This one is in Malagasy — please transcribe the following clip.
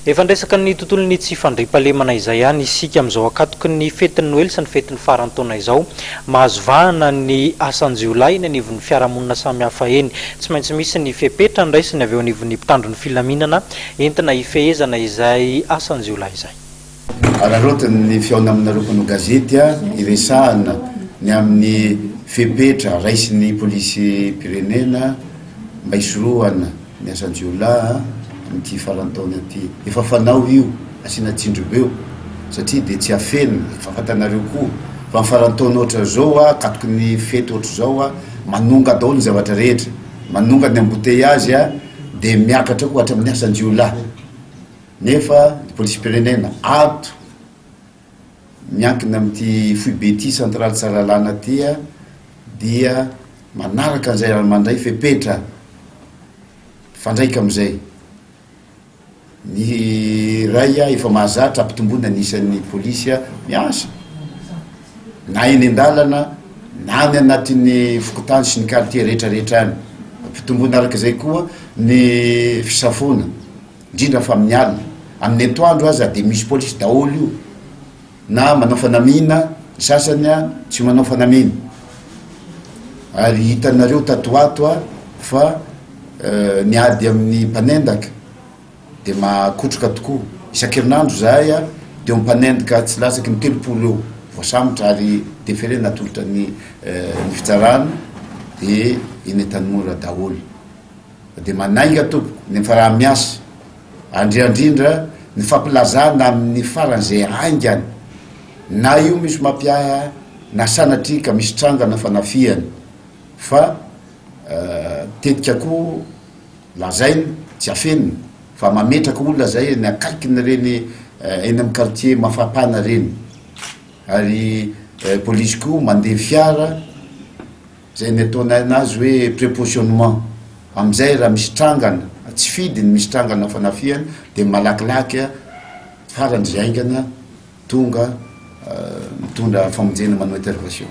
Efa niresaka ny tontolon'ny tsy fandriampahalemana izay ihany isika amin'izao ankatoky ny fetin'ny Noely sy ny fetin'ny faran'ny taona izao. Mahazo vahana ny asan-jiolahy eny anivon'ny fiarahamonina samihafa eny. Tsy maintsy misy ny fepetra andraisiny avy eo anivon'ny mpitandro ny filaminana entina hifehezana izay asan-jiolahy izay. Araraotiny ny fihaona aminareo mpanao gazety hiresahana ny amin'ny fepetra raisin'ny polisim-pirenena mba hisorohana ny asan-jiolahy amin'ity faran'ny taona ity. Efa fanao io, asiana tsindrim-peo satria dia tsy afenina, efa fantanareo koa fa ny faran'ny taona ohatran'izao, ankatoky ny fety ohatr'izao, manonga daholo ny zavatra rehetra, manonga ny embouteillage dia miakatra koa hatramin'ny asan-jiolahy. Nefa ny polisim-pirenena ato miankina amin'ity foibe ity, centrale Tsaralalàna ity dia manaraka an'izay ary mandray fepetra mifandraika amin'izay. Ny iray efa mahazatra ampitomboina ny isan'ny polisy miasa na eny an-dalana na any anatin'ny fokontany sy ny quartier rehetrarehetra any. Ampitomboina araka izay koa ny fisafoana. Indrindra fa amin'ny alina. Amin'ny atoandro aza dia misy polisy daholo io. Na manao fanamiana ny sasany tsy manao fanamiana. Ary hitanareo tato ho ato fa ny ady amin'ny mpanendaka dia mahakotroka tokoa. Isan-kerinandro izahay dia eo mpanendaka tsy latsaky ny 30 eo voasambotra ary deferena atolotra ny ny fitsarana dia eny Antanimora daholo. Dia manainga tompoko ny faraha-miasa, andriandrindra ny fampilazana amin'ny faran'izay haingana, na io misy mampiahy na sanatria ka misy trangana fanafihana, fa tetika koa lazaina tsy afenina fa mametraka olona zay eny akaikin'ireny eny amin'ny quartier mafampana reny, ary polisy koa mandeha fiara. Zay ny ataonay anazy hoe prepositionnement, amizay raha misy trangana, tsy fidiny misy trangana fanafihana de malakilaky farany zay haingana tonga mitondra famonjena manao intervention.